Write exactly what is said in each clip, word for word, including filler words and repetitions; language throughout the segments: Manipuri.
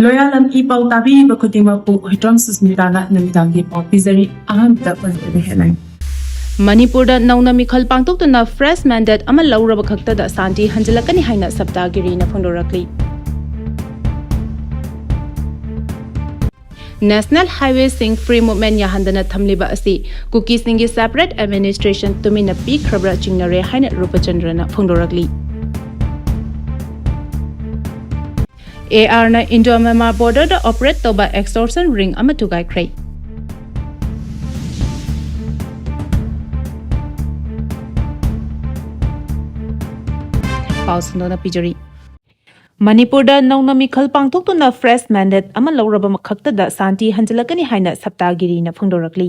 ꯂꯣꯌꯥꯂꯝ ꯏ ꯄꯥꯎ ꯇꯥꯕꯤꯔꯤꯕ ꯈꯨꯗꯤꯡꯃꯛꯄꯨ ꯍꯨꯏꯗ꯭ꯔꯣꯝ ꯁꯨꯁꯃꯤꯇꯥꯅ ꯅꯨꯃꯤꯗꯥꯡꯒꯤ ꯄꯥꯎ ꯄꯤꯖꯔꯤ꯫ ꯑꯍꯥꯟꯕꯗ ꯃꯔꯨꯑꯣꯏꯕ headline꯫ ꯃꯅꯤꯄꯨꯔꯗ ꯅꯧꯅ ꯃꯤꯈꯜ ꯄꯥꯡꯊꯣꯛꯇꯨꯅ fresh mandate ꯑꯃ ꯂꯧꯔꯕ ꯈꯛꯇꯗ ꯁꯥꯟꯇꯤ ꯍꯟꯖꯤꯜꯂꯛꯀꯅꯤ ꯍꯥꯏꯅ ꯁꯞꯇꯥꯒꯤꯔꯤꯅ ꯐꯣꯡꯗꯣꯔꯛꯂꯤ꯫ National highwayꯁꯤꯡ free movement ꯌꯥꯍꯟꯗꯅ ꯊꯝꯂꯤꯕ ꯑꯁꯤ ꯀꯨꯀꯤꯁꯤꯡꯒꯤ separate administration ꯇꯨꯃꯤꯟꯅ ꯄꯤꯈ꯭ꯔꯕ꯭ꯔꯥ ꯆꯤꯡꯅꯔꯦ ꯍꯥꯏꯅ ꯔꯨꯄꯆꯟꯗ꯭ꯔꯅ ꯐꯣꯡꯗꯣꯔꯛꯂꯤ꯫ ꯑꯦ ꯑꯥꯔꯅ Indo Myanmar borderꯗ operate ꯇꯧꯕ extortion ring ꯑꯃ ꯊꯨꯒꯥꯏꯈ꯭ꯔꯦ꯫ ꯄꯥꯎ ꯁꯟꯗꯣꯛꯅ ꯄꯤꯖꯔꯤ꯫ ꯃꯅꯤꯄꯨꯔꯗ ꯅꯧꯅ ꯃꯤꯈꯜ ꯄꯥꯡꯊꯣꯛꯇꯨꯅ fresh mandate ꯑꯃ ꯂꯧꯔꯕ ꯈꯛꯇꯗ ꯁꯥꯟꯇꯤ ꯍꯟꯖꯤꯜꯂꯛꯀꯅꯤ ꯍꯥꯏꯅ ꯁꯞꯇꯥꯒꯤꯔꯤꯅ ꯐꯣꯡꯗꯣꯔꯛꯂꯤ꯫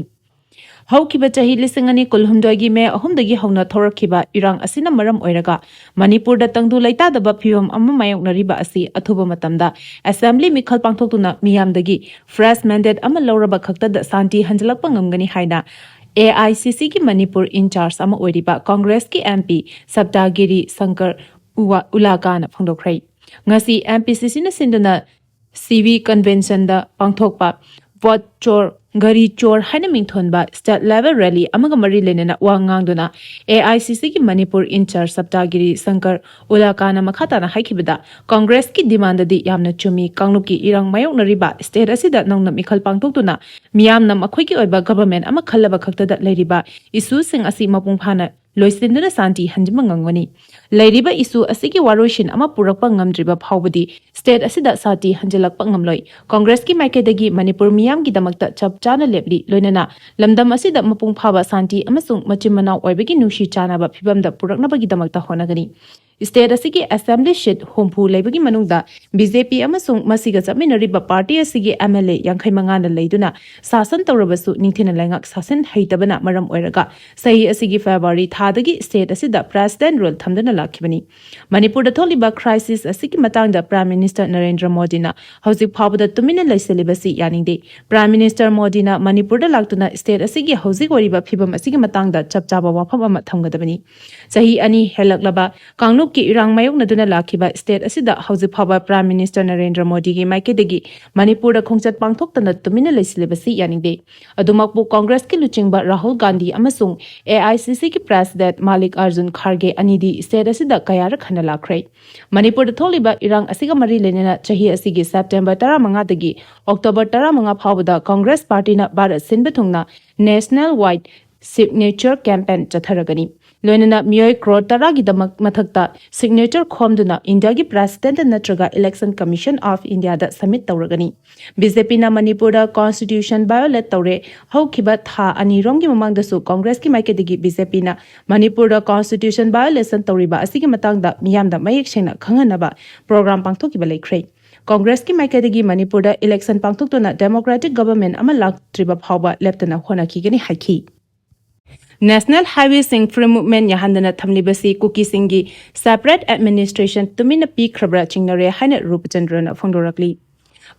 ꯍꯧꯈꯤꯕ ꯆꯍꯤ ꯂꯤꯁꯤꯡ ꯑꯅꯤ ꯀꯨꯟꯍꯨꯝꯗꯣꯏꯒꯤ ꯃꯦ ꯑꯍꯨꯝꯗꯒꯤ ꯍꯧꯅ ꯊꯣꯔꯛꯈꯤꯕ ꯏꯔꯥꯡ ꯑꯁꯤꯅ ꯃꯔꯝ ꯑꯣꯏꯔꯒ ꯃꯅꯤꯄꯨꯔꯗ ꯇꯪꯗꯨ ꯂꯩꯇꯥꯗꯕ ꯐꯤꯕꯝ ꯑꯃ ꯃꯥꯌꯣꯛꯅꯔꯤꯕ ꯑꯁꯤ ꯑꯊꯨꯕ ꯃꯇꯝꯗ assembly ꯃꯤꯈꯜ ꯄꯥꯡꯊꯣꯛꯇꯨꯅ ꯃꯤꯌꯥꯝꯗꯒꯤ fresh mandate ꯑꯃ ꯂꯧꯔꯕ ꯈꯛꯇꯗ ꯁꯥꯟꯇꯤ ꯍꯟꯖꯤꯜꯂꯛꯄ ꯉꯝꯒꯅꯤ ꯍꯥꯏꯅ ꯑꯦ ꯑꯥꯏ ꯁꯤ ꯁꯤꯒꯤ ꯃꯅꯤꯄꯨꯔ in charge ꯑꯃ ꯑꯣꯏꯔꯤꯕ ꯀꯪꯒ꯭ꯔꯦꯁꯀꯤ ꯑꯦꯝ ꯄꯤ ꯁꯞꯇꯥꯒꯤꯔꯤ ꯁꯪꯀꯔ ꯎꯋꯥ-, ꯎꯂꯥꯀꯥꯅ ꯐꯣꯡꯗꯣꯛꯈ꯭ꯔꯦ꯫ ꯉꯁꯤ ꯑꯦꯝ ꯄꯤ ꯁꯤ ꯁꯤꯅ ꯁꯤꯟꯗꯨꯅ ꯁꯤ ꯚꯤ conventionꯗ ꯄꯥꯡꯊꯣꯛꯄ ꯚꯣꯠ ꯆꯣꯔ, ꯒꯥꯔꯤ ꯆꯣꯔ ꯍꯥꯏꯅ ꯃꯤꯡꯊꯣꯟꯕ state level rally ꯑꯃꯒ ꯃꯔꯤ ꯂꯩꯅꯅ ꯋꯥ ꯉꯥꯡꯗꯨꯅ ꯑꯦ ꯑꯥꯏ ꯁꯤ ꯁꯤꯒꯤ ꯃꯅꯤꯄꯨꯔ in charge ꯁꯞꯇꯥꯒꯤꯔꯤ ꯁꯪꯀꯔ ꯎꯂꯥꯀꯥꯅ ꯃꯈꯥ ꯇꯥꯅ ꯍꯥꯏꯈꯤꯕꯗ, ꯀꯪꯒ꯭ꯔꯦꯁꯀꯤ demandꯗꯤ ꯌꯥꯝꯅ ꯆꯨꯝꯃꯤ, ꯀꯥꯡꯂꯨꯞꯀꯤ ꯏꯔꯥꯡ ꯃꯥꯌꯣꯛꯅꯔꯤꯕ state ꯑꯁꯤꯗ ꯅꯧꯅ ꯃꯤꯈꯜ ꯄꯥꯡꯊꯣꯛꯇꯨꯅ ꯃꯤꯌꯥꯝꯅ ꯃꯈꯣꯏꯒꯤ ꯑꯣꯏꯕ government ꯑꯃ ꯈꯜꯂꯕ ꯈꯛꯇꯗ ꯂꯩꯔꯤꯕ issueꯁꯤꯡ ꯑꯁꯤ ꯃꯄꯨꯡ ꯐꯥꯅ ꯂꯣꯏꯁꯤꯟꯗꯨꯅ ꯁꯥꯟꯇꯤ ꯍꯟꯖꯤꯟꯕ ꯉꯝꯒꯅꯤ꯫ ꯂꯩꯔꯤꯕ issue ꯑꯁꯤꯒꯤ ꯋꯥꯔꯣꯏꯁꯤꯟ ꯑꯃ ꯄꯨꯔꯛꯄ ꯉꯝꯗ꯭ꯔꯤꯕ ꯐꯥꯎꯕꯗꯤ state ꯑꯁꯤꯗ ꯁꯥꯟꯇꯤ ꯍꯟꯖꯤꯜꯂꯛꯄ ꯉꯝꯂꯣꯏ꯫ ꯀꯪꯒ꯭ꯔꯦꯁꯀꯤ ꯃꯥꯏꯀꯩꯗꯒꯤ ꯃꯅꯤꯄꯨꯔ ꯃꯤꯌꯥꯝꯒꯤꯗꯃꯛꯇ ꯆꯞ ꯆꯥꯅ ꯂꯦꯞꯂꯤ, ꯂꯣꯏꯅꯅ ꯂꯝꯗꯝ ꯑꯁꯤꯗ ꯃꯄꯨꯡ ꯐꯥꯕ ꯁꯥꯟꯇꯤ ꯑꯃꯁꯨꯡ ꯃꯆꯤꯟ ꯃꯅꯥꯎ ꯑꯣꯏꯕꯒꯤ ꯅꯨꯡꯁꯤ ꯆꯥꯟꯅꯕ ꯐꯤꯕꯝꯗ ꯄꯨꯔꯛꯅꯕꯒꯤꯗꯃꯛꯇ ꯍꯣꯠꯅꯒꯅꯤ꯫ State ꯑꯁꯤꯒꯤ assembly seat ꯍꯨꯝꯐꯨ ꯂꯩꯕꯒꯤ ꯃꯅꯨꯡꯗ ꯕꯤ ꯖꯦ ꯄꯤ ꯑꯃꯁꯨꯡ ꯃꯁꯤꯒ ꯆꯠꯃꯤꯟꯅꯔꯤꯕ party ꯑꯁꯤꯒꯤ M L A ꯌꯥꯡꯈꯩ ꯃꯉꯥꯅ ꯂꯩꯗꯨꯅ ꯁꯥꯁꯟ ꯇꯧꯔꯕꯁꯨ ꯅꯤꯡꯊꯤꯅ ꯂꯩꯉꯥꯛ ꯁꯥꯁꯟ ꯍꯩꯇꯕꯅ ꯃꯔꯝ ꯑꯣꯏꯔꯒ ꯆꯍꯤ ꯑꯁꯤꯒꯤ February ꯊꯥꯗꯒꯤ state ꯑꯁꯤꯗ president rule ꯊꯝꯗꯨꯅ ꯂꯥꯛꯈꯤꯕꯅꯤ꯫ ꯃꯅꯤꯄꯨꯔꯗ ꯊꯣꯛꯂꯤꯕ crisis ꯑꯁꯤꯒꯤ ꯃꯇꯥꯡꯗ Prime Minister ꯅꯔꯦꯟꯗ꯭ꯔ ꯃꯣꯗꯤꯅ ꯍꯧꯖꯤꯛ ꯐꯥꯎꯕꯗ ꯇꯨꯃꯤꯟꯅ ꯂꯩꯁꯤꯜꯂꯤꯕꯁꯤ ꯌꯥꯅꯤꯡꯗꯦ꯫ Prime Minister ꯃꯣꯗꯤꯅ ꯃꯅꯤꯄꯨꯔꯗ ꯂꯥꯛꯇꯨꯅ state ꯑꯁꯤꯒꯤ ꯍꯧꯖꯤꯛ ꯑꯣꯏꯔꯤꯕ ꯐꯤꯕꯝ ꯑꯁꯤꯒꯤ ꯃꯇꯥꯡꯗ ꯆꯞ ꯆꯥꯕ ꯋꯥꯐꯝ ꯑꯃ ꯊꯝꯒꯗꯕꯅꯤ꯫ ꯆꯍꯤ ꯑꯅꯤ ꯍꯦꯜꯂꯛꯂꯕ ꯀꯥꯡꯂꯨꯞ ꯀꯤ ꯏꯔꯥꯡ ꯃꯥꯌꯣꯛꯅꯗꯨꯅ ꯂꯥꯛꯈꯤꯕ state ꯑꯁꯤꯗ ꯍꯧꯖꯤꯛ ꯐꯥꯎꯕ Prime Minister ꯅꯔꯦꯟꯗ꯭ꯔ ꯃꯣꯗꯤꯒꯤ ꯃꯥꯏꯀꯩꯗꯒꯤ ꯃꯅꯤꯄꯨꯔꯗ ꯈꯣꯡꯆꯠ ꯄꯥꯡꯊꯣꯛꯇꯅ ꯇꯨꯃꯤꯟꯅ ꯂꯩꯁꯤꯜꯂꯤꯕꯁꯤ ꯌꯥꯅꯤꯡꯗꯦ꯫ ꯑꯗꯨꯃꯛꯄꯨ Congressꯀꯤ ꯂꯨꯆꯤꯡꯕ ꯔꯥꯍꯨꯜ ꯒꯥꯟꯙꯤ ꯑꯃꯁꯨꯡ AICCꯒꯤ President ꯃꯥꯂꯤꯛ ꯑꯥꯔꯖꯨꯟ ꯈꯥꯔꯒꯦ ꯑꯅꯤꯗꯤ state ꯑꯁꯤꯗ ꯀꯌꯥꯔꯛ ꯍꯟꯅ ꯂꯥꯛꯈ꯭ꯔꯦ꯫ ꯃꯅꯤꯄꯨꯔꯗ ꯊꯣꯛꯂꯤꯕ ꯏꯔꯥꯡ ꯑꯁꯤꯒ ꯃꯔꯤ ꯂꯩꯅꯅ ꯆꯍꯤ ꯑꯁꯤꯒꯤ September ꯇꯔꯥꯃꯉꯥꯗꯒꯤ October ꯇꯔꯥꯃꯉꯥ ꯐꯥꯎꯕꯗ Congress Partyꯅ ꯚꯥꯔꯠ ꯁꯤꯟꯕ ꯊꯨꯡꯅ National Wide Signature Campaign ꯆꯠꯊꯔꯒꯅꯤ꯫ ꯂꯣꯏꯅꯅ ꯃꯤꯑꯣꯏ ꯀ꯭ꯔꯣꯔ ꯇꯔꯥꯒꯤꯗꯃꯛ ꯃꯊꯛꯇ signature ꯈꯣꯝꯗꯨꯅ Indiaꯒꯤ President ꯅꯠꯇ꯭ꯔꯒ Election Commission of Indiaꯗ submit ꯇꯧꯔꯒꯅꯤ꯫ BJPꯅ ꯃꯅꯤꯄꯨꯔꯗ constitution violate ꯇꯧꯔꯦ꯫ ꯍꯧꯈꯤꯕ ꯊꯥ ꯑꯅꯤꯔꯣꯝꯒꯤ ꯃꯃꯥꯡꯗꯁꯨ Congressꯀꯤ ꯃꯥꯏꯀꯩꯗꯒꯤ BJPꯅ ꯃꯅꯤꯄꯨꯔꯗ constitution violation ꯇꯧꯔꯤꯕ ꯑꯁꯤꯒꯤ ꯃꯇꯥꯡꯗ ꯃꯤꯌꯥꯝꯗ ꯃꯌꯦꯛ ꯁꯦꯡꯅ ꯈꯪꯍꯟꯅꯕ program ꯄꯥꯡꯊꯣꯛꯈꯤꯕ ꯂꯩꯈ꯭ꯔꯦ꯫ Congressꯀꯤ ꯃꯥꯏꯀꯩꯗꯒꯤ ꯃꯅꯤꯄꯨꯔꯗ election ꯄꯥꯡꯊꯣꯛꯇꯨꯅ democratic government ꯑꯃ ꯂꯥꯛꯇ꯭ꯔꯤꯕ ꯐꯥꯎꯕ ꯂꯦꯞꯇꯅ ꯍꯣꯠꯅꯈꯤꯒꯅꯤ ꯍꯥꯏꯈꯤ꯫ National Highwayꯁꯤꯡ free movement ꯌꯥꯍꯟꯗꯅ ꯊꯝꯂꯤꯕꯁꯤ ꯀꯨꯀꯤꯁꯤꯡꯒꯤ separate administration ꯇꯨꯃꯤꯟꯅ ꯄꯤꯈ꯭ꯔꯕ꯭ꯔꯥ ꯆꯤꯡꯅꯔꯦ ꯍꯥꯏꯅ ꯔꯨꯄꯆꯟꯗ꯭ꯔꯅ ꯐꯣꯡꯗꯣꯔꯛꯂꯤ꯫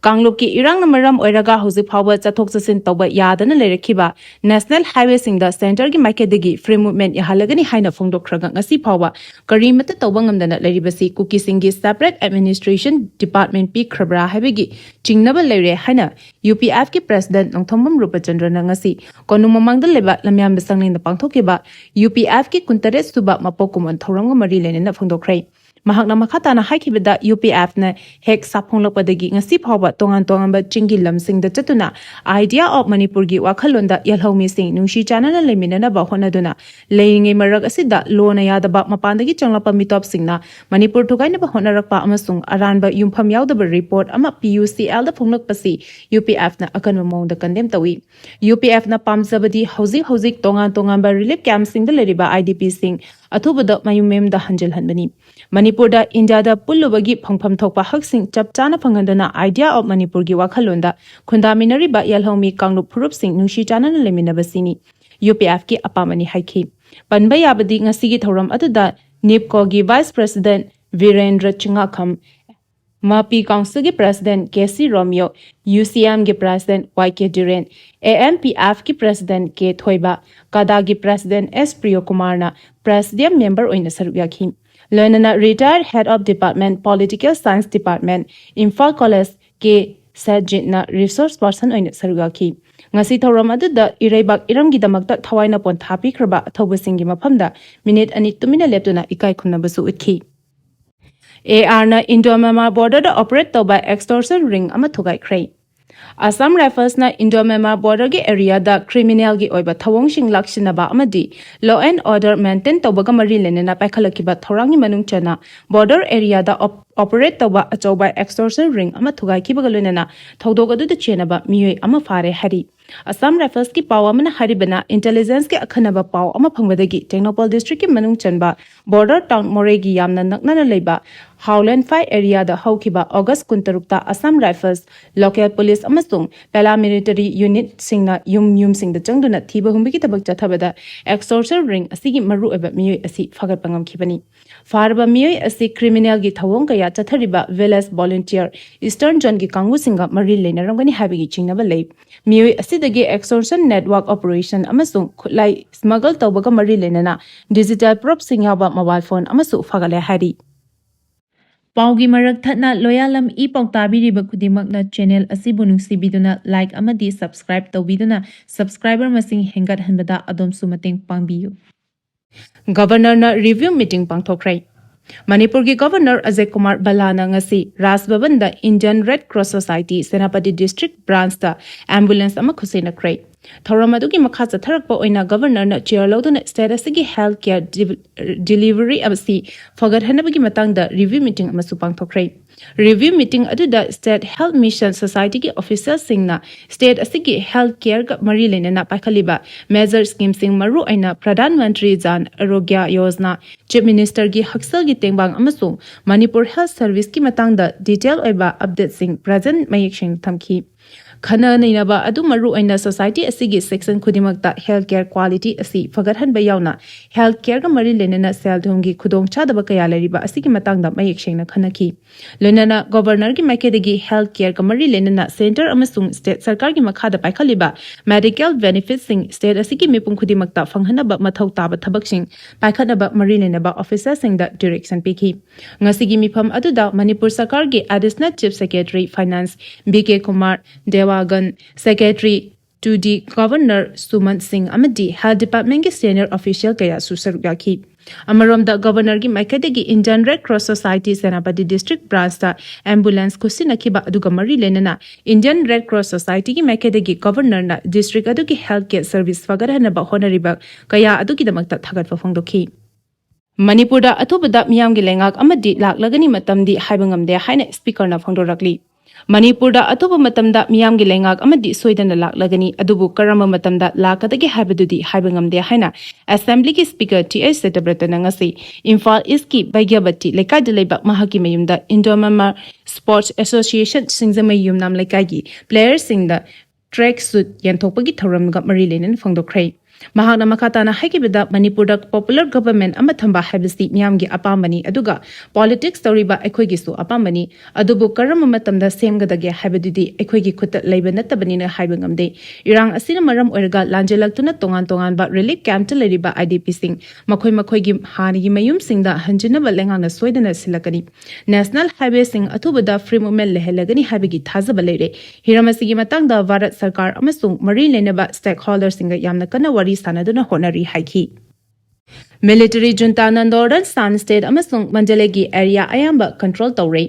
ꯀꯥꯡꯂꯨꯞꯀꯤ ꯏꯔꯥꯡꯅ ꯃꯔꯝ ꯑꯣꯏꯔꯒ ꯍꯧꯖꯤꯛ ꯐꯥꯎꯕ ꯆꯠꯊꯣꯛ ꯆꯠꯁꯤꯟ ꯇꯧꯕ ꯌꯥꯗꯅ ꯂꯩꯔꯛꯈꯤꯕ National Highwayꯁꯤꯡꯗ centreꯒꯤ ꯃꯥꯏꯀꯩꯗꯒꯤ free movement ꯌꯥꯍꯜꯂꯒꯅꯤ ꯍꯥꯏꯅ ꯐꯣꯡꯗꯣꯛꯈ꯭ꯔꯒ ꯉꯁꯤ ꯐꯥꯎꯕ ꯀꯔꯤꯃꯠꯇ ꯇꯧꯕ ꯉꯝꯗꯅ ꯂꯩꯔꯤꯕꯁꯤ ꯀꯨꯀꯤꯁꯤꯡꯒꯤ separate administration department ꯄꯤꯈ꯭ꯔꯕ꯭ꯔꯥ ꯍꯥꯏꯕꯒꯤ ꯆꯤꯡꯅꯕ ꯂꯩꯔꯦ ꯍꯥꯏꯅ UPFꯀꯤ President ꯅꯣꯡꯊꯣꯝꯕꯝ ꯔꯨꯄꯆꯟꯗ꯭ꯔꯅ ꯉꯁꯤ ꯀꯣꯅꯨꯡ ꯃꯃꯥꯡꯗ ꯂꯩꯕ ꯂꯝꯌꯥꯟꯕ ꯁꯪꯂꯦꯟꯗ ꯄꯥꯡꯊꯣꯛꯈꯤꯕ UPFꯀꯤ ꯀꯨꯟꯇꯔꯦꯠ ꯁꯨꯕ ꯃꯄꯣꯛ ꯀꯨꯝꯑꯣꯟ ꯊꯧꯔꯝꯒ ꯃꯔꯤ ꯂꯩꯅꯅ ꯐꯣꯡꯗꯣꯛꯈ꯭ꯔꯦ꯫ ꯃꯍꯥꯛꯅ ꯃꯈꯥ ꯇꯥꯅ ꯍꯥꯏꯈꯤꯕꯗ, UPFꯅ ꯍꯦꯛ ꯁꯥꯐꯣꯡꯂꯛꯄꯗꯒꯤ ꯉꯁꯤ ꯐꯥꯎꯕ ꯇꯣꯉꯥꯟ ꯇꯣꯉꯥꯟꯕ ꯆꯤꯡꯒꯤ ꯂꯝꯁꯤꯡꯗ ꯆꯠꯇꯨꯅ Idea of Manipurꯒꯤ ꯋꯥꯈꯜꯂꯣꯟꯗ ꯌꯦꯜꯍꯧꯃꯤꯁꯤꯡ ꯅꯨꯡꯁꯤ ꯆꯥꯟꯅꯅ ꯂꯩꯃꯤꯟꯅꯅꯕ ꯍꯣꯠꯅꯗꯨꯅ ꯂꯩꯔꯤꯉꯩ ꯃꯔꯛ ꯑꯁꯤꯗ ꯂꯣꯅ ꯌꯥꯗꯕ ꯃꯄꯥꯟꯗꯒꯤ ꯆꯪꯂꯛꯄ ꯃꯤꯇꯣꯞꯁꯤꯡꯅ ꯃꯅꯤꯄꯨꯔ ꯊꯨꯒꯥꯏꯅꯕ ꯍꯣꯠꯅꯔꯛꯄ ꯑꯃꯁꯨꯡ ꯑꯔꯥꯟꯕ ꯌꯨꯝꯐꯝ ꯌꯥꯎꯗꯕ report ꯑꯃ PUCLꯗ ꯐꯣꯡꯂꯛꯄꯁꯤ UPFꯅ ꯑꯀꯟꯕ ꯃꯑꯣꯡꯗ condemn ꯇꯧꯏ꯫ UPFꯅ ꯄꯥꯝꯖꯕꯗꯤ ꯍꯧꯖꯤꯛ ꯍꯧꯖꯤꯛ ꯇꯣꯉꯥꯟ ꯇꯣꯉꯥꯟꯕ relief campꯁꯤꯡꯗ ꯂꯩꯔꯤꯕ IDPꯁꯤꯡ ꯑꯊꯨꯕꯗ ꯃꯌꯨꯝ ꯃꯌꯨꯝꯗ ꯍꯟꯖꯤꯜꯍꯟꯕꯅꯤ꯫ ꯃꯅꯤꯄꯨꯔꯗ Indiaꯗ ꯄꯨꯜꯂꯨꯕꯒꯤ ꯐꯪꯐꯝ ꯊꯣꯛꯄ ꯍꯛꯁꯤꯡ ꯆꯞ ꯆꯥꯅ ꯐꯪꯍꯟꯗꯨꯅ Idea of Manipurꯒꯤ ꯋꯥꯈꯜꯂꯣꯟꯗ ꯈꯨꯟꯗꯥꯃꯤꯟꯅꯔꯤꯕ ꯌꯦꯜꯍꯧꯃꯤ ꯀꯥꯡꯂꯨꯞ ꯐꯨꯔꯨꯞꯁꯤꯡ ꯅꯨꯡꯁꯤ ꯆꯥꯟꯅꯅ ꯂꯩꯃꯤꯟꯅꯕꯁꯤꯅꯤ UPFꯀꯤ ꯑꯄꯥꯝꯕꯅꯤ ꯍꯥꯏꯈꯤ꯫ ꯄꯟꯕ ꯌꯥꯕꯗꯤ ꯉꯁꯤꯒꯤ ꯊꯧꯔꯝ ꯑꯗꯨꯗ NEEPCOꯒꯤ Vice President ꯕꯤꯔꯦꯟꯗ꯭ꯔ ꯆꯤꯡꯉꯥꯈꯝ, ꯃꯄꯤ Councilꯒꯤ President KC ꯔꯣꯃꯤꯌꯣ, UCMꯒꯤ President YK ꯗꯤꯔꯦꯟ, AMPFꯀꯤ President K ꯊꯣꯏꯕ, CADAꯒꯤ President S ꯄ꯭ꯔꯤꯌꯣꯀꯨꯃꯥꯔꯅ Presidium member ꯑꯣꯏꯅ ꯁꯔꯨꯛ ꯌꯥꯈꯤ꯫ ꯂꯣꯏꯅꯅ retired head of department political science department, Imphal college, K ꯁꯠꯖꯤꯠꯅ resource person ꯑꯣꯏꯅ ꯁꯔꯨꯛ ꯌꯥꯈꯤ꯫ ꯉꯁꯤ ꯊꯧꯔꯝ ꯑꯗꯨꯗ ꯏꯔꯩꯕꯥꯛ ꯏꯔꯝꯒꯤꯗꯃꯛꯇ ꯊꯋꯥꯏꯅ ꯄꯣꯟꯊꯥ ꯄꯤꯈ꯭ꯔꯕ ꯑꯊꯧꯕꯁꯤꯡꯒꯤ ꯃꯐꯝꯗ ꯃꯤꯅꯤꯠ ꯑꯅꯤ ꯇꯨꯃꯤꯟꯅ ꯂꯦꯞꯇꯨꯅ ꯏꯀꯥꯏ ꯈꯨꯝꯅꯕꯁꯨ ꯎꯠꯈꯤ꯫ ꯑꯦ ꯑꯥꯔꯅ Indo Myanmar borderꯗ operate ꯇꯧꯕ extortion ring ꯑꯃ ꯊꯨꯒꯥꯏꯈ꯭ꯔꯦ꯫ Assam Riflesꯅ Indo Myanmar borderꯒꯤ areaꯗ criminalꯒꯤ ꯑꯣꯏꯕ ꯊꯧꯑꯣꯡꯁꯤꯡ ꯂꯥꯛꯁꯤꯟꯅꯕ ꯑꯃꯗꯤ law and order maintain ꯇꯧꯕꯒ ꯃꯔꯤ ꯂꯩꯅꯅ ꯄꯥꯏꯈꯠꯂꯛꯈꯤꯕ ꯊꯧꯔꯥꯡꯒꯤ ꯃꯅꯨꯡ ꯆꯟꯅ border areaꯗ op- operate ꯇꯧꯕ ꯑꯆꯧꯕ extortion ring ꯑꯃ ꯊꯨꯒꯥꯏꯈꯤꯕꯒ ꯂꯣꯏꯅꯅ ꯊꯧꯗꯣꯛ ꯑꯗꯨꯗ ꯆꯦꯟꯅꯕ ꯃꯤꯑꯣꯏ ꯑꯃ ꯐꯥꯔꯦ ꯍꯥꯏꯔꯤ꯫ Assam Riflesꯀꯤ ꯄꯥꯎ ꯑꯃꯅ ꯍꯥꯏꯔꯤꯕꯅ, intelligenceꯀꯤ ꯑꯈꯟꯅꯕ ꯄꯥꯎ ꯑꯃ ꯐꯪꯕꯗꯒꯤ ꯇꯦꯡꯅꯧꯄꯜ districtꯀꯤ ꯃꯅꯨꯡ ꯆꯟꯕ border town ꯃꯣꯔꯦꯒꯤ ꯌꯥꯝꯅ ꯅꯛꯅꯅ ꯂꯩꯕ ꯍꯥꯎꯂꯦꯟꯐꯥꯏ areaꯗ ꯍꯧꯈꯤꯕ August ꯀꯨꯟꯇꯔꯨꯛꯇ Assam Rifles, local police ꯑꯃꯁꯨꯡ paramilitary unitꯁꯤꯡꯅ ꯌꯨꯝ ꯌꯨꯝꯁꯤꯡꯗ ꯆꯪꯗꯨꯅ ꯊꯤꯕ ꯍꯨꯝꯕꯒꯤ ꯊꯕꯛ ꯆꯠꯊꯕꯗ extortion ring ꯑꯁꯤꯒꯤ ꯃꯔꯨꯑꯣꯏꯕ ꯃꯤꯑꯣꯏ ꯑꯁꯤ ꯐꯥꯒꯠꯄ ꯉꯝꯈꯤꯕꯅꯤ꯫ ꯐꯥꯔꯕ ꯃꯤꯑꯣꯏ ꯑꯁꯤ criminalꯒꯤ ꯊꯧꯑꯣꯡ ꯀꯌꯥ ꯆꯠꯊꯔꯤꯕ village volunteer Eastern Zoneꯒꯤ ꯀꯥꯡꯕꯨꯁꯤꯡꯒ ꯃꯔꯤ ꯂꯩꯅꯔꯝꯒꯅꯤ ꯍꯥꯏꯕꯒꯤ ꯆꯤꯡꯅꯕ ꯂꯩ꯫ ꯃꯤꯑꯣꯏ ꯑꯁꯤꯗꯒꯤ extortion network operation ꯑꯃꯁꯨꯡ ꯈꯨꯠꯂꯥꯏ smuggle ꯇꯧꯕꯒ ꯃꯔꯤ ꯂꯩꯅꯅ digital proofꯁꯤꯡ ꯌꯥꯎꯕ mobile phone ꯑꯃꯁꯨ ꯐꯥꯒꯠꯂꯦ ꯍꯥꯏꯔꯤ꯫ ꯄꯥꯎꯒꯤ ꯃꯔꯛ ꯊꯠꯅ ꯂꯣꯌꯥꯂꯝ ꯏ ꯄꯥꯎ ꯇꯥꯕꯤꯔꯤꯕ ꯈꯨꯗꯤꯡꯃꯛꯅ channel ꯑꯁꯤꯕꯨ ꯅꯨꯡꯁꯤꯕꯤꯗꯨꯅ like ꯑꯃꯗꯤ subscribe ꯇꯧꯕꯤꯗꯨꯅ subscriber ꯃꯁꯤꯡ ꯍꯦꯟꯒꯠꯍꯟꯕꯗ ꯑꯗꯣꯝꯁꯨ ꯃꯇꯦꯡ ꯄꯥꯡꯕꯤꯌꯨ꯫ Governorꯅ review meeting ꯄꯥꯡꯊꯣꯛꯈ꯭ꯔꯦ꯫ ꯃꯅꯤꯄꯨꯔꯒꯤ Governor ꯑꯖꯌ ꯀꯨꯃꯥꯔ ꯚꯜꯂꯥꯅ ꯉꯁꯤ ꯔꯥꯖ ꯚꯕꯟꯗ Indian Red Cross Society Senapati district branchꯇ ambulance ꯑꯃ ꯈꯨꯠꯁꯤꯟꯅꯈ꯭ꯔꯦ꯫ ꯊꯧꯔꯝ ꯑꯗꯨꯒꯤ ꯃꯈꯥ ꯆꯠꯊꯔꯛꯄ ꯑꯣꯏꯅ Governorꯅ chair ꯂꯧꯗꯨꯅ state ꯑꯁꯤꯒꯤ health care div- delivery ꯑꯁꯤ ꯐꯒꯠꯍꯟꯅꯕꯒꯤ ꯃꯇꯥꯡꯗ review meeting ꯑꯃꯁꯨ ꯄꯥꯡꯊꯣꯛꯈ꯭ꯔꯦ꯫ Review meeting ꯑꯗꯨꯗ State Health Mission Societyꯒꯤ officialꯁꯤꯡꯅ state ꯑꯁꯤꯒꯤ health careꯒ ꯃꯔꯤ ꯂꯩꯅꯅ ꯄꯥꯏꯈꯠꯂꯤꯕ major schemeꯁꯤꯡ, ꯃꯔꯨꯑꯣꯏꯅ Pradhan Mantri Jan Arogya Yojana, Chief Ministerꯒꯤ ꯍꯛꯁꯦꯜꯒꯤ ꯇꯦꯡꯕꯥꯡ ꯑꯃꯁꯨꯡ Manipur Health Serviceꯀꯤ ꯃꯇꯥꯡꯗ detail ꯑꯣꯏꯕ updateꯁꯤꯡ present ꯃꯌꯦꯛ ꯁꯦꯡꯅ ꯊꯝꯈꯤ꯫ ꯈꯟꯅ ꯅꯩꯅꯕ ꯑꯗꯨ ꯃꯔꯨ ꯑꯣꯏꯅ society ꯑꯁꯤꯒꯤ section ꯈꯨꯗꯤꯡꯃꯛꯇ health care quality ꯑꯁꯤ ꯐꯒꯠꯍꯟꯕ ꯌꯥꯎꯅ health careꯒ ꯃꯔꯤ ꯂꯩꯅꯅ ꯁꯦꯜ ꯊꯨꯝꯒꯤ ꯈꯨꯗꯣꯡꯆꯥꯗꯕ ꯀꯌꯥ ꯂꯩꯔꯤꯕ ꯑꯁꯤꯒꯤ ꯃꯇꯥꯡꯗ ꯃꯌꯦꯛ ꯁꯦꯡꯅ ꯈꯟꯅꯈꯤ꯫ ꯂꯣꯏꯅꯅ Governorꯒꯤ ꯃꯥꯏꯀꯩꯗꯒꯤ health careꯒ ꯃꯔꯤ ꯂꯩꯅꯅ centre ꯑꯃꯁꯨꯡ state ꯁꯔꯀꯥꯔꯒꯤ ꯃꯈꯥꯗ ꯄꯥꯏꯈꯠꯂꯤꯕ medical benefitsꯁꯤꯡ state ꯑꯁꯤꯒꯤ ꯃꯤꯄꯨꯝ ꯈꯨꯗꯤꯡꯃꯛꯇ ꯐꯪꯍꯟꯅꯕ ꯃꯊꯧ ꯇꯥꯕ ꯊꯕꯛꯁꯤꯡ ꯄꯥꯏꯈꯠꯅꯕ ꯃꯔꯤ ꯂꯩꯅꯕ officerꯁꯤꯡꯗ direction ꯄꯤꯈꯤ꯫ ꯉꯁꯤꯒꯤ ꯃꯤꯐꯝ ꯑꯗꯨꯗ ꯃꯅꯤꯄꯨꯔ ꯁꯔꯀꯥꯔꯒꯤ Additional Chief Secretary Finance B K Kumar Dewangan, Secretary to the Governor ꯁꯨꯃꯟ ꯁꯤꯡ ꯑꯃꯗꯤ health departmentꯀꯤ senior official ꯀꯌꯥꯁꯨ ꯁꯔꯨꯛ ꯌꯥꯈꯤ꯫ ꯑꯃꯔꯣꯝꯗ Governorꯒꯤ ꯃꯥꯏꯀꯩꯗꯒꯤ Indian Red Cross Society Senapati district branchꯇ ambulance ꯈꯨꯠꯁꯤꯟꯅꯈꯤꯕ ꯑꯗꯨꯒ ꯃꯔꯤ ꯂꯩꯅꯅ Indian Red Cross Societyꯒꯤ ꯃꯥꯏꯀꯩꯗꯒꯤ Governorꯅ district ꯑꯗꯨꯒꯤ health care service ꯐꯒꯠꯍꯟꯅꯕ ꯍꯣꯠꯅꯔꯤꯕ ꯀꯌꯥ ꯑꯗꯨꯒꯤꯗꯃꯛꯇ ꯊꯥꯒꯠꯄ ꯐꯣꯡꯗꯣꯛꯈꯤ꯫ ꯃꯅꯤꯄꯨꯔꯗ ꯑꯊꯨꯕꯗ ꯃꯤꯌꯥꯝꯒꯤ ꯂꯩꯉꯥꯛ ꯑꯃꯗꯤ ꯂꯥꯛꯂꯒꯅꯤ ꯃꯇꯝꯗꯤ ꯍꯥꯏꯕ ꯉꯝꯗꯦ ꯍꯥꯏꯅ Speakerꯅ ꯐꯣꯡꯗꯣꯔꯛꯂꯤ꯫ ꯃꯅꯤꯄꯨꯔꯗ ꯑꯊꯨꯕ ꯃꯇꯝꯗ ꯃꯤꯌꯥꯝꯒꯤ ꯂꯩꯉꯥꯛ ꯑꯃꯗꯤ ꯁꯣꯏꯗꯅ ꯂꯥꯛꯂꯒꯅꯤ, ꯑꯗꯨꯕꯨ ꯀꯔꯝꯕ ꯃꯇꯝꯗ ꯂꯥꯛꯀꯗꯒꯦ ꯍꯥꯏꯕꯗꯨꯗꯤ ꯍꯥꯏꯕ ꯉꯝꯗꯦ ꯍꯥꯏꯅ Assemblyꯒꯤ Speaker ꯇꯤ ꯑꯩꯆ ꯁꯇ꯭ꯌꯕ꯭ꯔꯇꯅ ꯉꯁꯤ ꯏꯝꯐꯥꯜ Eastꯀꯤ ꯕꯩꯒ꯭ꯌꯥꯕꯇꯤ ꯂꯩꯀꯥꯏꯗ ꯂꯩꯕ ꯃꯍꯥꯛꯀꯤ ꯃꯌꯨꯝꯗ Indo Myanmar Sports Association ꯁꯤꯡꯖꯃꯩ ꯌꯨꯝꯅꯥꯝ ꯂꯩꯀꯥꯏꯒꯤ playerꯁꯤꯡꯗ track suit ꯌꯦꯟꯊꯣꯛꯄꯒꯤ ꯊꯧꯔꯝꯒ ꯃꯔꯤ ꯂꯩꯅꯅ ꯐꯣꯡꯗꯣꯛꯈ꯭ꯔꯦ꯫ ꯃꯍꯥꯛꯅ ꯃꯈꯥ ꯇꯥꯅ ꯍꯥꯏꯈꯤꯕꯗ, ꯃꯅꯤꯄꯨꯔꯗ popular government ꯑꯃ ꯊꯝꯕ ꯍꯥꯏꯕꯁꯤ ꯃꯤꯌꯥꯝꯒꯤ ꯑꯄꯥꯝꯕꯅꯤ, ꯑꯗꯨꯒ politics ꯇꯧꯔꯤꯕ ꯑꯩꯈꯣꯏꯒꯤꯁꯨ ꯑꯄꯥꯝꯕꯅꯤ꯫ ꯑꯗꯨꯕꯨ ꯀꯔꯝꯕ ꯃꯇꯝꯗ ꯁꯦꯝꯒꯗꯒꯦ ꯍꯥꯏꯕꯗꯨꯗꯤ ꯑꯩꯈꯣꯏꯒꯤ ꯈꯨꯠꯇ ꯂꯩꯕ ꯅꯠꯇꯕꯅꯤꯅ ꯍꯥꯏꯕ ꯉꯝꯗꯦ꯫ ꯏꯔꯥꯡ ꯑꯁꯤꯅ ꯃꯔꯝ ꯑꯣꯏꯔꯒ ꯂꯥꯟꯖꯦꯜꯂꯛꯇꯨꯅ ꯇꯣꯉꯥꯟ ꯇꯣꯉꯥꯟꯕ relief campꯇ ꯂꯩꯔꯤꯕ IDPꯁꯤꯡ ꯃꯈꯣꯏ ꯃꯈꯣꯏꯒꯤ ꯍꯥꯟꯅꯒꯤ ꯃꯌꯨꯝꯁꯤꯡꯗ ꯍꯟꯖꯤꯟꯅꯕ ꯂꯩꯉꯥꯛꯅ ꯁꯣꯏꯗꯅ ꯁꯤꯜꯂꯛꯀꯅꯤ꯫ National highwayꯁꯤꯡ ꯑꯊꯨꯕꯗ free movement ꯂꯩꯍꯜꯂꯒꯅꯤ ꯍꯥꯏꯕꯒꯤ ꯊꯥꯖꯕ ꯂꯩꯔꯦ꯫ ꯍꯤꯔꯝ ꯑꯁꯤꯒꯤ ꯃꯇꯥꯡꯗ ꯚꯥꯔꯠ ꯁꯔꯀꯥꯔ ꯑꯃꯁꯨꯡ ꯃꯔꯤ ꯂꯩꯅꯕ stakeholderꯁꯤꯡꯒ ꯌꯥꯝꯅ ꯀꯟꯅ ꯋꯥꯔꯤ ꯁꯥꯟꯅꯗꯨꯅ ꯍꯣꯠꯅꯔꯤ ꯍꯥꯏꯈꯤ꯫ Military juntana Northern Shan State ꯑꯃꯁꯨꯡ ꯃꯟꯗꯂꯦꯒꯤ area ꯑꯌꯥꯝꯕ control ꯇꯧꯔꯦ꯫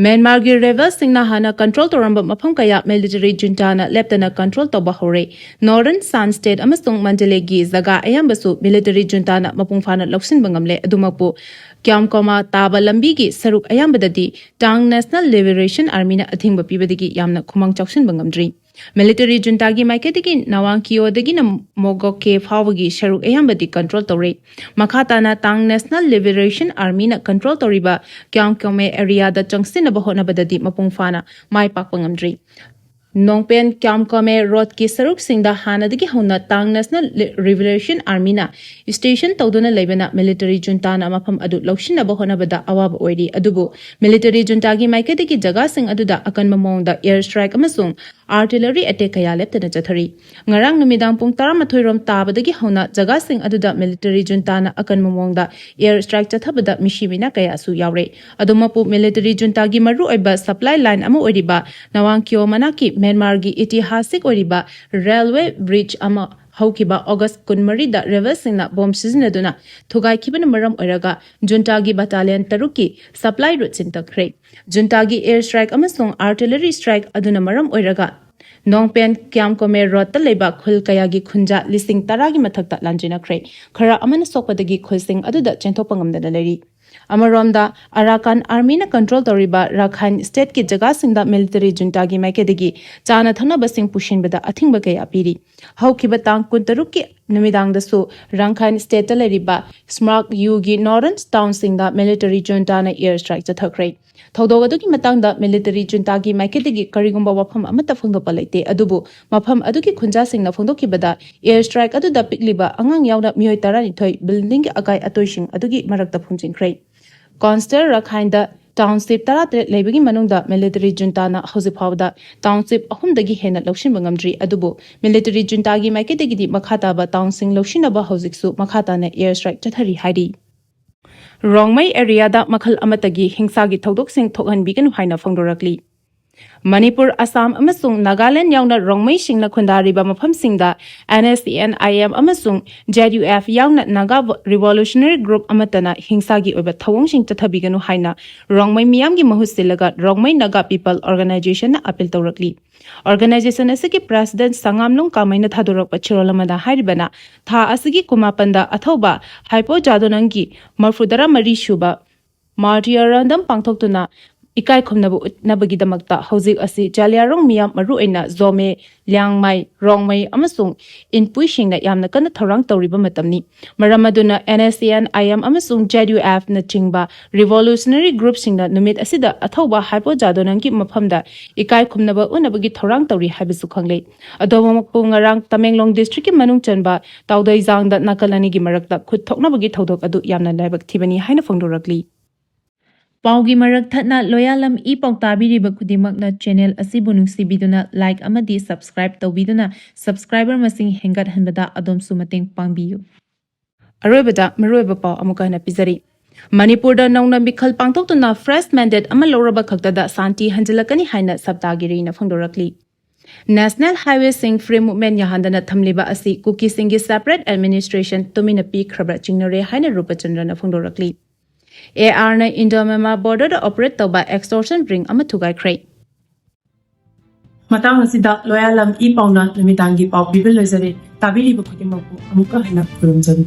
ꯃ꯭ꯌꯥꯟꯃꯥꯔꯒꯤ rebelꯁꯤꯡꯅ ꯍꯥꯟꯅ control ꯇꯧꯔꯝꯕ ꯃꯐꯝ ꯀꯌꯥ military juntana ꯂꯦꯞꯇꯅ control ꯇꯧꯕ ꯍꯧꯔꯦ꯫ Northern Shan State ꯑꯃꯁꯨꯡ ꯃꯟꯗꯂꯦꯒꯤ ꯖꯒꯥ ꯑꯌꯥꯝꯕꯁꯨ military juntana ꯃꯄꯨꯡ ꯐꯥꯅ ꯂꯧꯁꯤꯟꯕ ꯉꯝꯂꯦ꯫ ꯑꯗꯨꯃꯛꯄꯨ, ꯀ꯭ꯌꯥꯝꯀꯣꯃꯥ ꯇꯥꯕ ꯂꯝꯕꯤꯒꯤ ꯁꯔꯨꯛ ꯑꯌꯥꯝꯕꯗꯗꯤ Ta'ang National Liberation Armyꯅ ꯑꯊꯤꯡꯕ ꯄꯤꯕꯗꯒꯤ ꯌꯥꯝꯅ ꯈꯨꯃꯥꯡ ꯆꯥꯎꯁꯤꯟꯕ ꯉꯝꯗ꯭ꯔꯤ꯫ Military juntagꯤ ꯃꯥꯏꯀꯩꯗꯒꯤ ꯅꯋꯥꯡ ꯀꯤꯌꯣꯗꯒꯤꯅ ꯃꯣꯒꯣꯀꯦ ꯐꯥꯎꯕꯒꯤ ꯁꯔꯨꯛ ꯑꯌꯥꯝꯕꯗꯤ control ꯇꯧꯔꯦ꯫ ꯃꯈꯥ ꯇꯥꯅ Ta'ang National Liberation Armyꯅ control ꯇꯧꯔꯤꯕ ꯀ꯭ꯌꯥꯝꯀꯣꯃꯦ areaꯗ ꯆꯪꯁꯤꯟꯅꯕ ꯍꯣꯠꯅꯕꯗꯗꯤ ꯃꯄꯨꯡ ꯐꯥꯅ ꯃꯥꯏ ꯄꯥꯛꯄ ꯉꯝꯗ꯭ꯔꯤ꯫ ꯅꯣꯡꯄꯦꯟ ꯀ꯭ꯌꯥꯝꯀꯣꯃꯦ ꯔꯣꯗꯀꯤ ꯁꯔꯨꯛꯁꯤꯡꯗ ꯍꯥꯟꯅꯗꯒꯤ ꯍꯧꯅ ꯇꯥꯡ ꯅꯦꯁꯅꯦꯜ ꯂꯤꯕꯔꯦꯁꯟ ꯑꯥꯔꯃꯤꯅ ꯁ꯭ꯇꯦꯁꯟ ꯇꯧꯗꯨꯅ ꯂꯩꯕꯅ ꯃꯤꯂꯤꯇꯔꯤ ꯖꯨꯟꯇꯥꯅ ꯃꯐꯝ ꯑꯗꯨ ꯂꯧꯁꯤꯟꯅꯕ ꯍꯣꯠꯅꯕꯗ ꯑꯋꯥꯕ ꯑꯣꯏꯔꯤ꯫ ꯑꯗꯨꯕꯨ ꯃꯤꯂꯤꯇꯔꯤ ꯖꯨꯟꯇꯥꯒꯤ ꯃꯥꯏꯀꯩꯗꯒꯤ ꯖꯒꯥꯁꯤꯡ ꯑꯗꯨꯗ ꯑꯀꯟꯕ ꯃꯑꯣꯡꯗ ꯑꯦꯌꯔ ꯁ꯭ꯇ꯭ꯔꯥꯏꯛ ꯑꯃꯁꯨꯡ ꯑꯥꯔꯇꯤꯂꯔꯤ ꯑꯦꯇꯦꯛ ꯀꯌꯥ ꯂꯦꯞꯇꯅ ꯆꯠꯊꯔꯤ꯫ ꯉꯔꯥꯡ ꯅꯨꯃꯤꯗꯥꯡ ꯄꯨꯡ ꯇꯔꯥꯃꯥꯊꯣꯏ ꯔꯣꯝ ꯇꯥꯕꯗꯒꯤ ꯍꯧꯅ ꯖꯒꯥꯁꯤꯡ ꯑꯗꯨꯗ ꯃꯤꯂꯤꯇꯔꯤ ꯖꯨꯟꯇꯥꯅ ꯑꯀꯟꯕ ꯃꯑꯣꯡꯗ ꯑꯦꯌꯔ ꯁ꯭ꯇ꯭ꯔꯥꯏꯛ ꯆꯠꯊꯕꯗ ꯃꯤꯁꯤ ꯃꯤꯅꯥ ꯀꯌꯥꯁꯨ ꯌꯥꯎꯔꯦ꯫ ꯑꯗꯨꯃꯛꯄꯨ ꯃꯤꯂꯤꯇꯔꯤ ꯖꯨꯟꯇꯥꯒꯤ ꯃꯔꯨꯑꯣꯏꯕ ꯁꯄ꯭ꯂꯥꯏ ꯂꯥꯏꯟ ꯑꯃ ꯑꯣꯏꯔꯤꯕ ꯅꯋꯥꯡ ꯀꯤꯌꯣ ꯃꯅꯥꯛꯀꯤ ꯃ꯭ꯌꯥꯟꯃꯥꯔꯒꯤ ꯏꯇꯤꯍꯥꯁꯤꯛ ꯑꯣꯏꯔꯤꯕ ꯔꯦꯜꯋꯦ ꯕ꯭ꯔꯤꯖ ꯑꯃ ꯍꯧꯈꯤꯕ ꯑꯣꯒꯁ ꯀꯨꯟꯃꯔꯤꯗ ꯔꯦꯕꯦꯜꯁꯤꯡꯅ ꯕꯣꯝ ꯁꯤꯖꯤꯟꯅꯗꯨꯅ ꯊꯨꯒꯥꯏꯈꯤꯕꯅ ꯃꯔꯝ ꯑꯣꯏꯔꯒ ꯖꯨꯟꯇꯥꯒꯤ ꯕꯇꯥꯂꯤꯌꯟ ꯇꯔꯨꯛꯀꯤ ꯁꯄ꯭ꯂꯥꯏ ꯔꯨꯠꯁꯤꯡ ꯇꯠꯈ꯭ꯔꯦ꯫ ꯖꯨꯟꯇꯥꯒꯤ ꯑꯦꯌꯔ ꯁ꯭ꯇ꯭ꯔꯥꯏꯛ ꯑꯃꯁꯨꯡ ꯑꯥꯔꯇꯤꯂꯔꯤ ꯁ꯭ꯇ꯭ꯔꯥꯏꯛ ꯑꯗꯨꯅ ꯃꯔꯝ ꯑꯣꯏꯔꯒ ꯅꯣꯡꯄꯦꯟ ꯀ꯭ꯌꯥꯝꯀꯣꯃꯦ ꯔꯣꯗꯇ ꯂꯩꯕ ꯈꯨꯜ ꯀꯌꯥꯒꯤ ꯈꯨꯟꯖꯥ ꯂꯤꯁꯤꯡ ꯇꯔꯥꯒꯤ ꯃꯊꯛꯇ ꯂꯥꯟꯖꯦꯟꯅꯈ꯭ꯔꯦ꯫ ꯈꯔ ꯑꯃꯅ ꯁꯣꯛꯄꯗꯒꯤ ꯈꯨꯜꯁꯤꯡ ꯑꯗꯨꯗ ꯆꯦꯟꯊꯣꯛꯄ ꯉꯝꯗꯅ ꯂꯩꯔꯤ꯫ ꯑꯃꯔꯣꯝꯗ, ꯑꯔꯥꯀꯥꯟ ꯑꯥꯔꯃꯤꯅ ꯀꯟꯇ꯭ꯔꯣꯜ ꯇꯧꯔꯤꯕ ꯔꯥꯈꯥꯏꯟ ꯁ꯭ꯇꯦꯠꯀꯤ ꯖꯒꯥꯁꯤꯡꯗ ꯃꯤꯂꯤꯇꯔꯤ ꯖꯨꯟꯇꯥꯒꯤ ꯃꯥꯏꯀꯩꯗꯒꯤ ꯆꯥꯅ ꯊꯛꯅꯕꯁꯤꯡ ꯄꯨꯁꯤꯟꯕꯗ ꯑꯊꯤꯡꯕ ꯀꯌꯥ ꯄꯤꯔꯤ꯫ ꯍꯧꯈꯤꯕ ꯇꯥꯡ ꯀꯨꯟꯇꯔꯨꯛꯀꯤ ꯅꯨꯃꯤꯗꯥꯡꯗꯁꯨ ꯔꯥꯈꯥꯏꯟ ꯁ꯭ꯇꯦꯠꯇ ꯂꯩꯔꯤꯕ ꯁ꯭ꯃꯥꯛ ꯌꯨꯒꯤ ꯅꯣꯔꯗꯔꯟ ꯇꯥꯎꯟꯁꯤꯡꯗ ꯃꯤꯂꯤꯇꯔꯤ ꯖꯨꯟꯇꯥꯅ ꯑꯦꯌꯔ ꯁ꯭ꯇ꯭ꯔꯥꯏꯛ ꯆꯠꯊꯈ꯭ꯔꯦ꯫ ꯊꯧꯗꯣꯛ ꯑꯗꯨꯒꯤ ꯃꯇꯥꯡꯗ ꯃꯤꯂꯤꯇꯔꯤ ꯖꯨꯟꯇꯥꯒꯤ ꯃꯥꯏꯀꯩꯗꯒꯤ ꯀꯔꯤꯒꯨꯝꯕ ꯋꯥꯐꯝ ꯑꯃꯠꯇ ꯐꯣꯡꯗꯣꯛꯄ ꯂꯩꯇꯦ꯫ ꯑꯗꯨꯕꯨ ꯃꯐꯝ ꯑꯗꯨꯒꯤ ꯈꯨꯟꯖꯥꯁꯤꯡꯅ ꯐꯣꯡꯗꯣꯛꯈꯤꯕꯗ, ꯑꯦꯌꯔ ꯁ꯭ꯇ꯭ꯔꯥꯏꯛ ꯑꯗꯨꯗ ꯄꯤꯛꯂꯤꯕ ꯑꯉꯥꯡ ꯌꯥꯎꯅ ꯃꯤꯑꯣꯏ ꯇꯔꯥꯅꯤꯊꯣꯏ ꯕꯤꯜꯗꯤꯡꯒꯤ ꯑꯀꯥꯏ ꯑꯇꯣꯏꯁꯤꯡ ꯑꯗꯨꯒꯤ ꯃꯔꯛꯇ ꯐꯨꯝꯖꯤꯟꯈ꯭ꯔꯦ꯫ ꯀꯣꯟꯁꯇꯦꯜ ꯔꯥꯈꯥꯏꯟꯗ ꯇꯥꯎꯟꯁꯤꯞ ꯇꯔꯥꯇꯔꯦꯠ ꯂꯩꯕꯒꯤ ꯃꯅꯨꯡꯗ ꯃꯤꯂꯤꯇꯔꯤ ꯖꯨꯟꯇꯥꯅ ꯍꯧꯖꯤꯛ ꯐꯥꯎꯕꯗ ꯇꯥꯎꯟꯁꯤꯞ ꯑꯍꯨꯝꯗꯒꯤ ꯍꯦꯟꯅ ꯂꯧꯁꯤꯟꯕ ꯉꯝꯗ꯭ꯔꯤ꯫ ꯑꯗꯨꯕꯨ ꯃꯤꯂꯤꯇꯔꯤ ꯖꯨꯟꯇꯥꯒꯤ ꯃꯥꯏꯀꯩꯗꯒꯤꯗꯤ ꯃꯈꯥ ꯇꯥꯕ ꯇꯥꯎꯟꯁꯤꯡ ꯂꯧꯁꯤꯟꯅꯕ ꯍꯧꯖꯤꯛꯁꯨ ꯃꯈꯥ ꯇꯥꯅ ꯑꯦꯌꯔ ꯁ꯭ꯇ꯭ꯔꯥꯏꯛ ꯆꯠꯊꯔꯤ ꯍꯥꯏꯔꯤ꯫ ꯔꯣꯡꯃꯩ ꯑꯦꯔꯤꯌꯥꯗ ꯃꯈꯜ ꯑꯃꯠꯇꯒꯤ ꯍꯤꯡꯁꯥꯒꯤ ꯊꯧꯗꯣꯛꯁꯤꯡ ꯊꯣꯛꯍꯟꯕꯤꯒꯅꯨ ꯍꯥꯏꯅ ꯐꯣꯡꯗꯣꯔꯛꯂꯤ꯫ ꯃꯅꯤꯄꯨꯔ, ꯑꯁꯥꯝ ꯑꯃꯁꯨꯡ ꯅꯥꯒꯥꯂꯦꯟ ꯌꯥꯎꯅ ꯔꯣꯡꯃꯩꯁꯤꯡꯅ ꯈꯨꯟꯗꯥꯔꯤꯕ ꯃꯐꯝꯁꯤꯡꯗ N S C N I M ꯑꯃꯁꯨꯡ ꯖꯦꯗ ꯌꯨ ꯑꯦꯐ ꯌꯥꯎꯅ ꯅꯥꯒꯥ ꯔꯤꯚꯣꯂꯨꯁꯅꯔꯤ ꯒ꯭ꯔꯨꯞ ꯑꯃꯠꯇꯅ ꯍꯤꯡꯁꯥꯒꯤ ꯑꯣꯏꯕ ꯊꯧꯑꯣꯡꯁꯤꯡ ꯆꯠꯊꯕꯤꯒꯅꯨ ꯍꯥꯏꯅ ꯔꯣꯡꯃꯩ ꯃꯤꯌꯥꯝꯒꯤ ꯃꯍꯨꯠ ꯁꯤꯜꯂꯒ ꯔꯣꯡꯃꯩ ꯅꯥꯒꯥ ꯄꯤꯄꯜ ꯑꯣꯔꯒꯅꯥꯏꯖꯦꯁꯟꯅ ꯑꯄꯤꯜ ꯇꯧꯔꯛꯂꯤ꯫ ꯑꯣꯔꯒꯅꯥꯏꯖꯦꯁꯟ ꯑꯁꯤꯒꯤ ꯄ꯭ꯔꯦꯁꯤꯗꯦꯟꯠ ꯁꯉꯥꯝꯂꯣꯡ ꯀꯥꯃꯩꯅ ꯊꯥꯗꯣꯔꯛꯄ ꯆꯦꯔꯣꯜ ꯑꯃꯗ ꯍꯥꯏꯔꯤꯕꯅ, ꯊꯥ ꯑꯁꯤꯒꯤ ꯀꯨꯟꯃꯥꯄꯟꯗ ꯑꯊꯧꯕ ꯍꯥꯏꯄꯣ ꯖꯥꯗꯣꯅꯪꯒꯤ ꯃꯔꯐꯨꯇꯔꯥ ꯃꯔꯤ ꯁꯨꯕ ꯃꯥꯔꯇꯤꯌꯔ ꯔꯟꯗꯝ ꯄꯥꯡꯊꯣꯛꯇꯨꯅ ꯏꯀꯥꯏ ꯈꯨꯝꯅꯕ ꯎꯠꯅꯕꯒꯤꯗꯃꯛꯇ ꯍꯧꯖꯤꯛ ꯑꯁꯤ ꯖꯥꯂꯤꯌꯥꯔꯣꯡ ꯃꯤꯌꯥꯝ, ꯃꯔꯨꯑꯣꯏꯅ ꯖꯣꯃꯦ, ꯂꯤꯌꯥꯡꯃꯥꯏ, ꯔꯣꯡꯃꯩ ꯑꯃꯁꯨꯡ ꯏꯟꯄꯨꯏꯁꯤꯡꯅ ꯌꯥꯝꯅ ꯀꯟꯅ ꯊꯧꯔꯥꯡ ꯇꯧꯔꯤꯕ ꯃꯇꯝꯅꯤ꯫ ꯃꯔꯝ ꯑꯗꯨꯅ NSCN IM ꯑꯃꯁꯨꯡ ZUF ꯅꯆꯤꯡꯕ revolutionary group ꯁꯤꯡꯅ ꯅꯨꯃꯤꯠ ꯑꯁꯤꯗ ꯑꯊꯧꯕ ꯍꯥꯏꯄꯣ ꯖꯥꯗꯣꯅꯪꯒꯤ ꯃꯐꯝꯗ ꯏꯀꯥꯏ ꯈꯨꯝꯅꯕ ꯎꯠꯅꯕꯒꯤ ꯊꯧꯔꯥꯡ ꯇꯧꯔꯤ ꯍꯥꯏꯕꯁꯨ ꯈꯪꯂꯦ꯫ ꯑꯗꯨꯃꯛꯄꯨ ꯉꯔꯥꯡ ꯇꯃꯦꯡꯂꯣꯡ district ꯀꯤ ꯃꯅꯨꯡ ꯆꯟꯕ ꯇꯥꯎꯗꯩꯖꯥꯡꯗ ꯅꯥꯀꯜ ꯑꯅꯤꯒꯤ ꯃꯔꯛꯇ ꯈꯨꯠ ꯊꯣꯛꯅꯕꯒꯤ ꯊꯧꯗꯣꯛ ꯑꯗꯨ ꯌꯥꯝꯅ ꯂꯥꯏꯕꯛ ꯊꯤꯕꯅꯤ ꯍꯥꯏꯅ ꯐꯣꯡꯗꯣꯔꯛꯂꯤ꯫ ꯄꯥꯎꯒꯤ ꯃꯔꯛ ꯊꯠꯅ ꯂꯣꯌꯥꯂꯝ ꯏ ꯄꯥꯎ ꯇꯥꯕꯤꯔꯤꯕ ꯈꯨꯗꯤꯡꯃꯛꯅ channel ꯑꯁꯤꯕꯨ ꯅꯨꯡꯁꯤꯕꯤꯗꯨꯅ like ꯑꯃꯗꯤ subscribe ꯇꯧꯕꯤꯗꯨꯅ subscriber ꯃꯁꯤꯡ ꯍꯦꯟꯒꯠꯍꯟꯕꯗ ꯑꯗꯣꯝꯁꯨ ꯃꯇꯦꯡ ꯄꯥꯡꯕꯤꯌꯨ꯫ ꯑꯔꯣꯏꯕꯗ ꯃꯔꯨꯑꯣꯏꯕ ꯄꯥꯎ ꯑꯃꯨꯛꯀ ꯍꯟꯅ ꯄꯤꯖꯔꯤ꯫ ꯃꯅꯤꯄꯨꯔꯗ ꯅꯧꯅ ꯃꯤꯈꯜ ꯄꯥꯡꯊꯣꯛꯇꯨꯅ fresh mandate ꯑꯃ ꯂꯧꯔꯕ ꯈꯛꯇꯗ ꯁꯥꯟꯇꯤ ꯍꯟꯖꯤꯜꯂꯛꯀꯅꯤ ꯍꯥꯏꯅ ꯁꯞꯇꯥꯒꯤꯔꯤꯅ ꯐꯣꯡꯗꯣꯔꯛꯂꯤ꯫ National highway ꯁꯤꯡ free movement ꯌꯥꯍꯟꯗꯅ ꯊꯝꯂꯤꯕ ꯑꯁꯤ ꯀꯨꯀꯤꯁꯤꯡꯒꯤ separate administration ꯇꯨꯃꯤꯟꯅ ꯄꯤꯈ꯭ꯔꯕ ꯆꯤꯡꯅꯔꯦ ꯍꯥꯏꯅ ꯔꯨꯄꯆꯟꯗ꯭ꯔꯅ ꯐꯣꯡꯗꯣꯔꯛꯂꯤ꯫ AR ꯅ Indo Myanmar border ꯗ operate ꯇꯧꯕ extortion ring ꯑꯃ ꯊꯨꯒꯥꯏꯈ꯭ꯔꯦ꯫ ꯃꯇꯥꯡ ꯑꯁꯤꯗ ꯂꯣꯌꯥꯂꯝ ꯏ ꯄꯥꯎꯅ ꯅꯨꯃꯤꯗꯥꯡꯒꯤ ꯄꯥꯎ ꯄꯤꯕ ꯂꯣꯏꯖꯔꯦ꯫ ꯇꯥꯕꯤꯔꯤꯕ ꯈꯨꯗꯤꯡꯃꯛꯄꯨ ꯑꯃꯨꯛꯀ ꯍꯟꯅ ꯈꯨꯔꯨꯝꯖꯔꯤ꯫